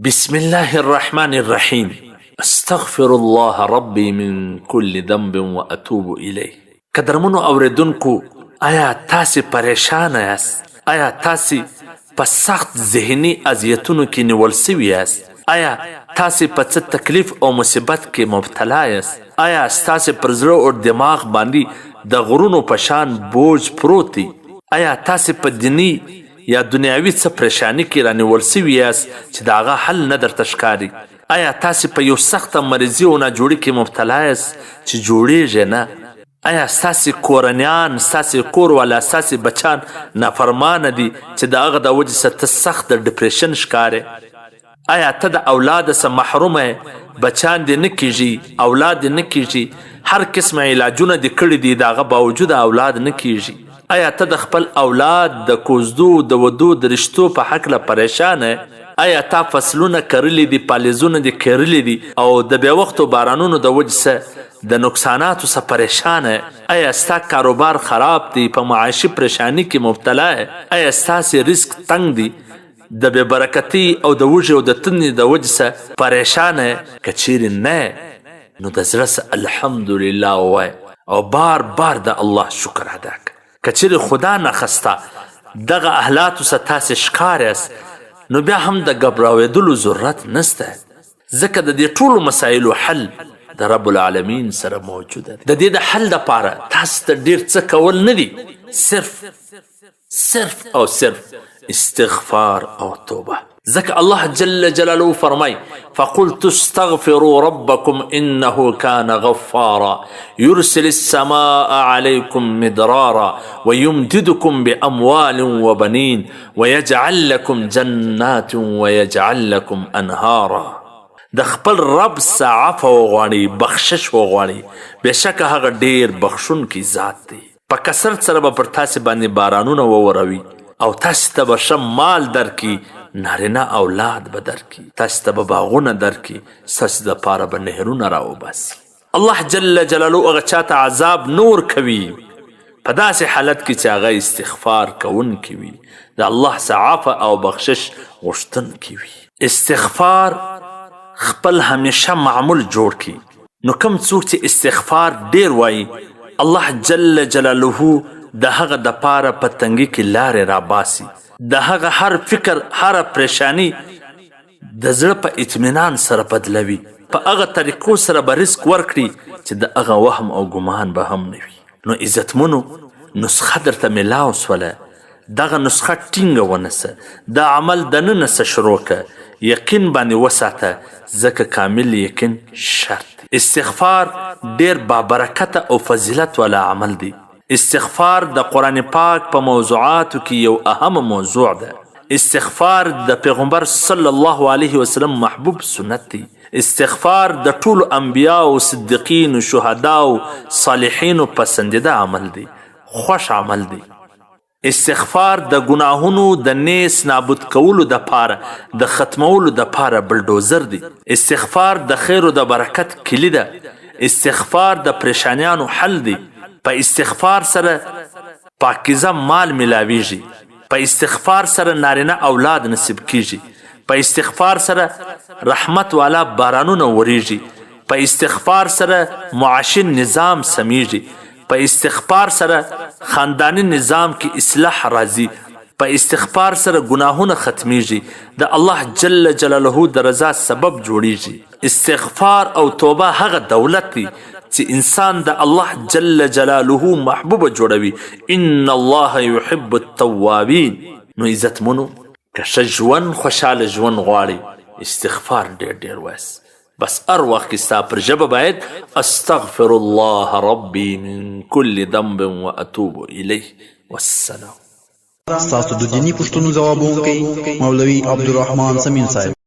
بسم الله الرحمن الرحیم استغفر الله ربي من كل ذنب واتوب الیه. قدرمنو اوریدونکو، آیا تاسې پریشانه یاست؟ آیا تاسې په سخت ذهني اذیتونو کې نیول سوي یاست؟ آیا تاسې په څه تکلیف او مصیبت کې مبتلا یاست؟ آیا ستاسې پر زړه او دماغ باندې د غرونو په شان بوج پروت دی؟ آیا تاسې په دیني یا دنیاوي څه پریشاني کې رانیول سوي یاست چې د هغه حل نه درته ښکاري؟ ایا تاسې په یو سخته مریضي او ناجوړي کې مبتلا یاست چې جوړیږي نه؟ ایا ستاسې کورنیان، ستاسې کور والا، ستاسې بچان نافرمانه دي چې د هغه د وجې څخه ته سخت د ډیپریشن ښکار یې؟ ایا ته د اولاده څخه محرومه یې، بچان دې نه کیږي، اولاد دې نه کیږي، هر قسمه علاجونه دې کړي دي د هغه باوجود اولاد نه کیږي؟ ایا ته د خپل اولاد د کوزدو، د ودو، د رشتو په هکله پریشانه یې؟ ایا تا فصلونه کرلي دي، پالیزونه دې کرلي دي او د بې وختو بارانونو د وجې څخه د نقصاناتو څخه پریشانه یې؟ ایا ستا کاروبار خراب دی، په معاشي پریشاني کې مبتلا یې؟ ایا ستاسې رزق تنګ دی، د بې برکتۍ او د وږي او د تندې د وجې څخه پریشانه یې؟ که چیرې نه یې نو د زړه څخه الحمدلله ووایه او بار بار د الله شکر ادا کړه. که چیرې خدا نخواسته دغه احلاتو څخه تاسې ښکار یاست نو بیا هم د ګبراوېدلو ضرورت نشته، ځکه د دې ټولو مسایلو حل د رب العالمین سره موجوده دی. د دې د حل لپاره تاسو ته ډیر څه کول نه دي، صرف صرف او صرف استغفار او توبه. ځکه الله جل جلاله فرمای: فقلت استغفروا ربكم انه كان غفارا يرسل السماء عليكم مدرارا ويمددكم باموال وبنين ويجعل لكم جنات ويجعل لكم انهارا. د خپل رب څخه عفو وغواړي، بخشش وغواړي، بېشکه هغه ډیر بخښونکی ذات دی. په کثرت سره به پر تاسې باندې بارانونه ووروي او تاسې ته به ښه مال درکړي، نارینه اولاد به درکړي، تاسې ته به باغونه درکړي، ستاسې دپاره به نهرونه راوباسي. الله جل جلاله هغه چاته عذاب نه ورکوي په داسې حالت کې چې هغه استغفار کوونکی وي، د الله څخه عفو او بخشش غوښتونکی وي. استغفار خپل همیشه معمول جوړ کړي. نو کوم څوک چې استغفار ډیر وایي، الله جل جلاله د هغه د پاره په تنګي کې لارې راباسي، د هغه هر فکر، هره پریشانی د زړه په اطمینان سره بدلوي، په هغه طریقو سره به رزق ورکړي چې د هغه وهم او ګمان به هم نه وي. نو عزتمنو، نسخه درته ملاو سوله، دغه نسخه ټینګه ونسه، دا عمل دننه څه شروع که، یقین باندې وساته، ځکه کامل یقین شرط دی. استغفار ډیر بابرکته او فضیلت والا عمل دی. استغفار د قرآن پاک په موضوعاتو کې یو اهمه موضوع ده. استغفار د پیغمبر صلی الله علیه وسلم محبوب سنت دی. استغفار د ټولو انبیاو، صدیقینو، شهداو، صالحینو پسندیده عمل دی، خوښ عمل دی. استغفار د ګناهونو د نیس نابود کولو د پاره، د ختمولو د پاره بلډوزر دی. استغفار د خیر او د برکت کلي ده. استغفار د پریشانیانو حل دی. په استغفار سره پاکیزه مال ملاویږي. په استغفار سره نارینه اولاد نصیب کیږي. په استغفار سره رحمت والا بارانونه وریږي. په استغفار سره معاشي نظام سمیږي. په استغفار سره خانداني نظام کې اصلاح راځي. په استغفار سره ګناهونه ختمیږي، د الله جل جلاله د رضا سبب جوړیږي. استغفار او توبه هغه دولت دی چې انسان د الله جل جلاله محبوب جوړوي. ان الله يحب التوابین. نو عزتمنو، که ښه ژوند، خوشحاله ژوند غواړئ، استغفار ډېر ډېر وایاست. بس هر وخت کې ستا پر ژبه باید استغفر الله ربي من كل ذنب واتوب الیه. والسلام. ستاسو د دیني پوښتنو ځوابونکی مولوي عبدالرحمن صمیم صاحب.